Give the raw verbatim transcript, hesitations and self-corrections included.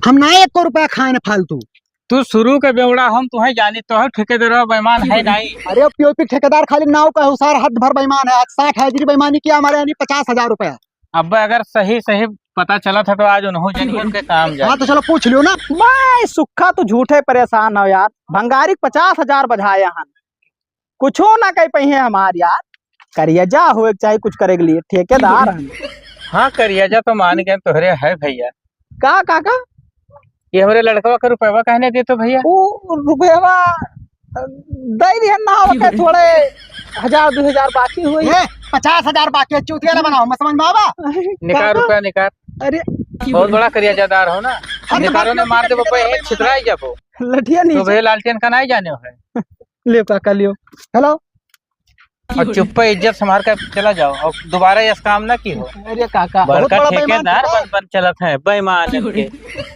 हम ना एको रुपया खाए न फालतू। तू शुरू के बेवड़ा, हम तुहे जानी, तोहर ठेकेदार बेईमान है नहीं। अरे पीओपी ठेकेदार खाली नाव का है, सार हद भर बेईमान है। आज साठ हाजिरी बेईमानी किया हमारे यानी पचास हजार रुपया। अब अगर सही सही पता चलत है तो आज उन्हों जन के काम जाए। हाँ तो चलो पूछ लियो ना। मैं सुखा तो झूठे परेशान हो यार, भंगारी पचास हजार बझाए हन, कुछो ना कह पइहे हमार यार। करियजा होए के चाही कुछ करे के लिए, ठेकेदार हन। हाँ, करियजा तो मान गए, तोहरे है भइया। का काका? ये हमरे लड़कवा का रुपयवा कहने दे तो भइया। वो रुपयवा दे दिहन ना, ओके थोड़े हजार दो हजार बाकी हुई। ए, पचास हजार बाकी है, चूतिया ना बनाओ, मैं समझ में आवा। निकाल काका? रुपया निकाल। अरे बहुत बड़ा करियजादार हो ना। अरे निकालो बाप ने रे, मार दे बाप रे, छितराई जाबो। लठिया नहीं तो भइया लालटेन का नहीं जाने हो है। लियो काका लियो। हेलो। और चुप्पे इज्जत संभाल कर चला जाओ और दोबारा ये काम ना की हो। अरे काका, बहुत बड़का बड़ा बेईमान ठेकेदार काका। बन बन चलत है बेईमान के।